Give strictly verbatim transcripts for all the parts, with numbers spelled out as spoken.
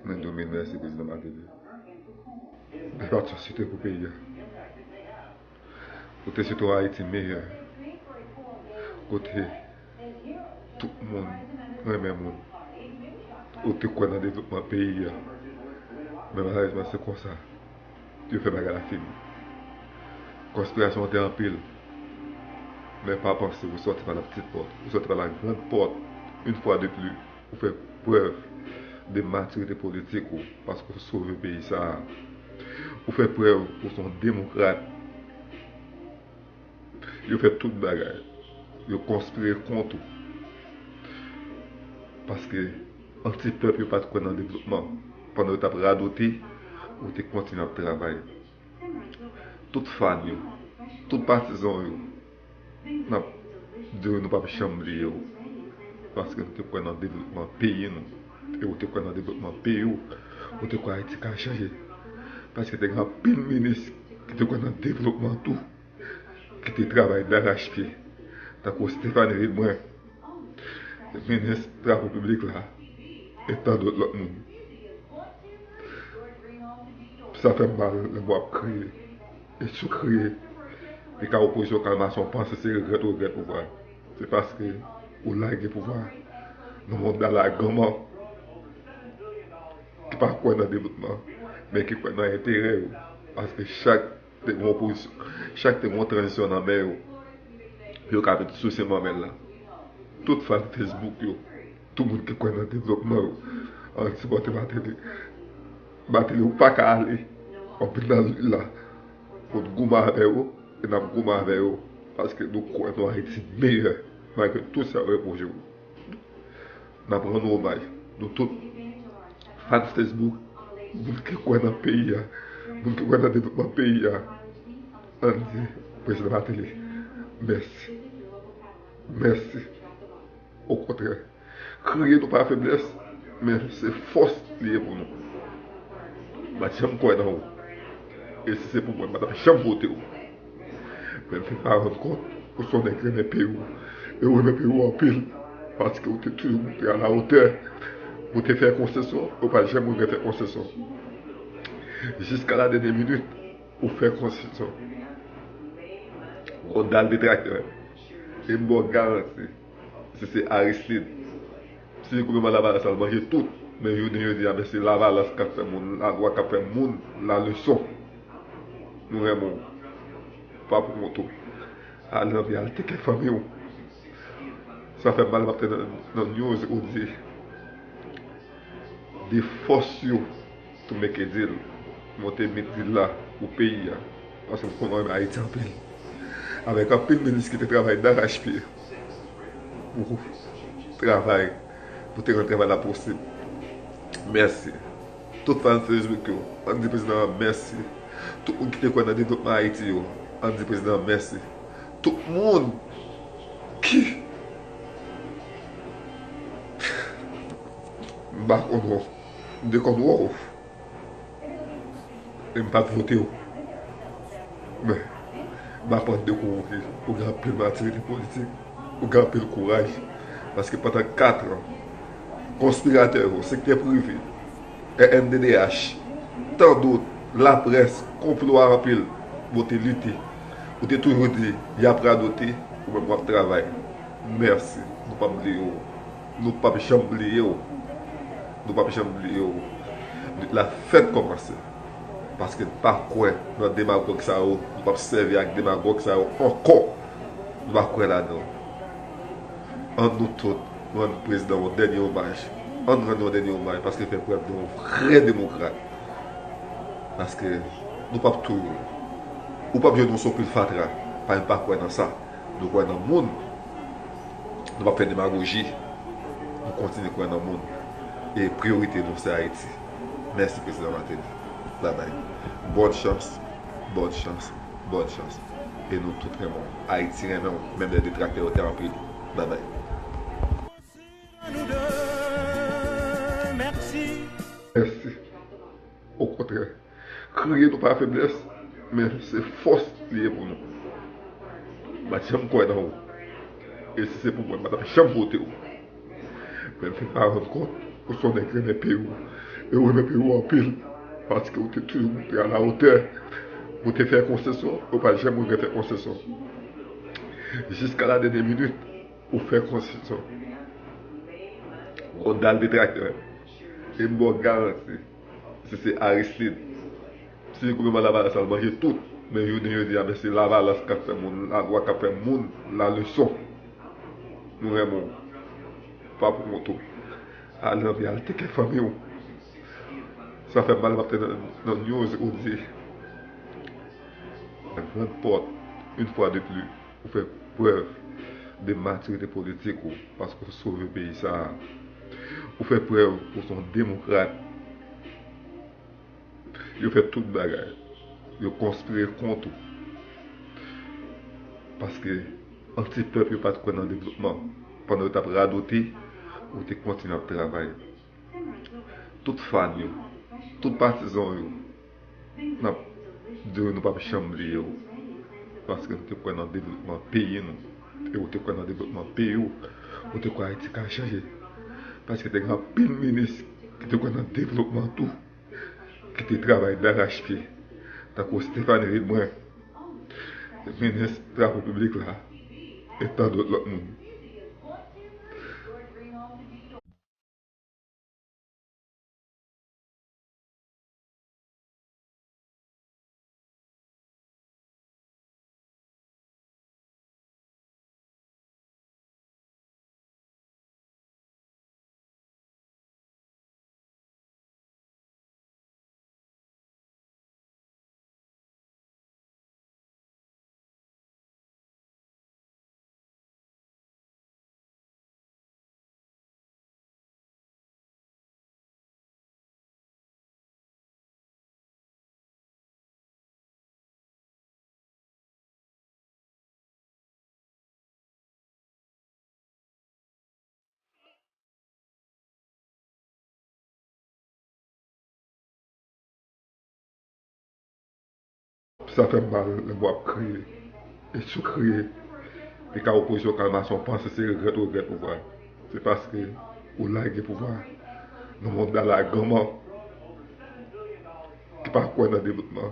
Mwen di w mil mèsi, Prezidan Martelly. Gratitid pou peyi a. Ou te site yon Ayiti meyè. Kote tout moun renmen moun. Ou te kwè nan devlopman peyi a. Men malerezman, se konsa yo fè bagay la fini. Konspirasyon an te anpil. Men pa panse ou sòti pa la pitit pòt. Ou sòti pa la grann pòt. Yon fwa de plis, ou fè prèv de matirite politik ou, paske ou sove peyi sa a. Ou fè prèv ou se yon demokrat. Yo fè tout bagay. Yo konspire kont ou. Paske anti-pèp yo pa t kwè nan devlopman. Pandan yo t ap radote, ou te kontinye ap travay. Tout fan yo, tout patizan yo, n ap di yo nou p ap janm bliye w. Paske nou te kwè nan devlopman peyi nou. E ou te kwè nan devlopman peyi w. Ou te kwè Ayiti ka chanje. Paske te gen anpil minis ki te kwè nan devlopman tou, ki te travay darachpye, tankou Stephanie Lebrun, minis Travo Piblik la, e tandòt lòt moun. Sa fè m mal lè m wè w ap kriye. E si w kriye, li ka opozisyon kalmasyon, w panse se regrèt ou regrèt pouvwa. Se paske ou lage pouvwa nan men yon dalaganman ki pa kwè nan devlopman, men ki kwè nan enterè yo. Paske chak te gen opozisyon, chak te gen tranzisyon nan men yo, yo ka vin souse manmèl la. Tout fan Facebook yo, tout moun ki kwè nan devlopman yo, ann sipòte Martelly. Martelly, ou pa ka ale. W ap vin nan lit la pou n goumen avè yo, e n ap goumen avè yo, paske nou kwè nan Ayiti meyè, malgre tout sa yo repwoche w. N ap rann ou omaj, nou tout, fan Facebook, moun ki kwè nan peyi a, moun ki kwè nan devlopman peyi a. Ann di Prezidan Martelly mèsi. Mèsi. Okontrè, kriye nou pa feblès, men se fòs li ye pou nou. M pa t janm kwè nan ou. E si se pou mwen, m pa t ap janm vote w. Men m fin pa rann kont ou se yon nèg ki renmen peyi w. E ou renmen peyi w anpil. Paske ou te toujou montre alawotè. Ou te fè konsesyon, ou pa t janm regrèt fè konsesyon. Jiska la dènyè minit, ou fè konsesyon. Ou dal detraktè. E m ba w garanti, si se Aristide, si gouvènman Lavalas la, l manje tout. Men jounen jodi a, men se Lavalas k ap fè moun lalwa, k ap fè moun laleson. Nou renmen w. Pa pou kont ou. Ale anvi al teke fanmi w. Sa fè m mal, m ap tande nan, nan news ou di de fòs yo tou meke dil, monte mit dil la pou peyi a, paske m konn renmen Ayiti anpil. Avèk anpil minis ki te travay darachpye pou travay, pou te rann travay la posib. Mèsi. Tout fan Facebook yo, ann di prezidan an mèsi. Tout moun ki te kwè nan devlopman Ayiti yo, ann di prezidan an mèsi. Tout moun ki, m pa konn wè w, m te konn wè w, e m pa t vote w. Men, m aprann dekouvri ou gen anpil matirite politik, ou gen anpil kouraj, paske pandan kat an, konspiratè yo, sektè prive, R N D D H, tandòt, laprès, konplo a anpil, men w te lite. Ou te toujou di, y ap radote, ou menm w ap travay. Mèsi. Nou p ap bliye w. Nou p ap janm bliye w. Nou p ap janm bliye w. Lit la fèk kòmanse. Paske n pa kwè nan demagòg sa yo, nou p ap sèvi ak demagòg sa yo ankò. Nou pa kwè ladan l. Ann nou tout rann prezidan yon dènye omaj. Ann rann yon dènye omaj paske l fè prèv de yon vrè demokrat. Paske nou p ap touye w. Ou p ap jwenn yon sou pil fatra. Paske n pa kwè nan sa. Nou kwè nan moun. Nou p ap fè demagoji. Nou kontinye kwè nan moun. E priyorite nou se Ayiti. Mèsi, Prezidan Martelly. Babay. Bòn chans. Bòn chans. Bòn chans. E nou tout renmen w. Ayiti renmen w. Menm lè detraktè yo te anpil. Babay. Mèsi. Okontrè, kriye nou pa feblès, men se fòs li ye pou nou. M pa t janm kwè nan ou. E si se pou mwen, m pa t ap janm vote w. Men m fin pa rann kont ou se yon nèg ki renmen peyi w. E ou renmen peyi w anpil, paske ou te toujou montre a la otè. Ou te fè konsesyon, ou pa janm regrèt fè konsesyon. Jiska la dènyè minit, ou fè konsesyon. Ou dal detraktè. E m ba w garanti, si se Aristide, si se gouvènman Lavalas la, l manje tout. Men jounen jodi a, men se Lavalas k ap fè moun, lalwa k ap fè moun laleson. Nou renmen w. Pa pou kont ou. Ale anvi al teke fanmi w. Sa fè m mal, m ap tande nan, nan news ou di, nan Grand Port, une fois de plus, ou fè prèv de matirite politik ou, paske ou sove peyi sa a. Ou fè prèv ou se yon demokrat. Yo fè tout bagay. Yo konspire kont ou. Paske anti-pèp yo pa t kwè nan devlopman. Pandan yo t ap radote, ou te kontinye ap travay. Tout fan yo, tout patizan yo, n ap di yo nou p ap janm bliye w. Paske nou te kwè nan devlopman peyi nou. E ou te kwè nan devlopman peyi w. Ou te kwè Ayiti ka chanje. Paske te gen anpil minis ki te kwè nan devlopman tou, ki te travay darachpye, tankou Stéphanie Vilbrun, minis Travo Piblik la, e tandòt lòt moun. Sa fè m mal lè m wè w ap kriye. E si w kriye, li ka opozisyon kalmasyon, w panse se regrèt ou regrèt pouvwa. Se paske ou lage pouvwa nan yon dalaganman ki pa kwè nan devlopman,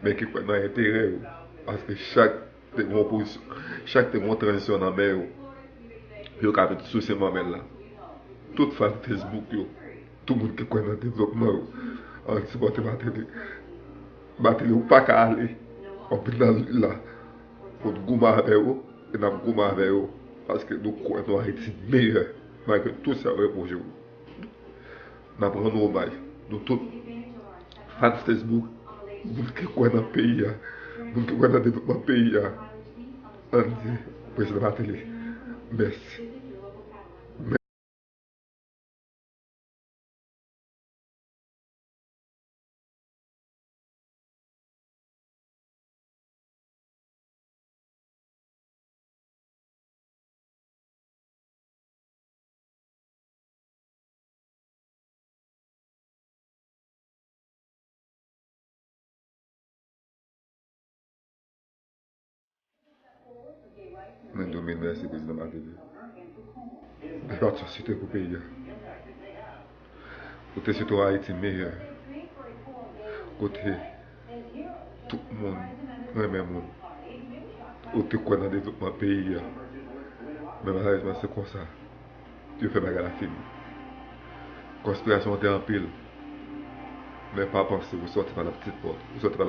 men ki kwè nan enterè yo. Paske chak te gen opozisyon, chak te gen tranzisyon nan men yo, yo ka vin souse manmèl la. Tout fan Facebook yo, tout moun ki kwè nan devlopman yo, ann sipòte Martelly. Martelly, ou pa ka ale, w ap vin nan lit la pou n goumen avè yo, e n ap goumen avè yo, paske nou kwè nan Ayiti meyè, malgre tout sa yo repwoche w. N ap rann ou omaj, nou tout, fan Facebook, moun ki kwè nan peyi a, moun ki kwè nan devlopman peyi a, ann di Prezidan Martelly mèsi. Mwen di w mil mèsi, Prezidan Martelly. Li pa t yon site pou peyi a. Ou te site yon Ayiti meyè, kote tout moun renmen moun. Ou te kwè nan devlopman peyi a. Men malerezman, se konsa yo fè bagay la fini. Konspirasyon an te anpil, men pa panse ou sòti pa la pitit pòt, ou sòti pa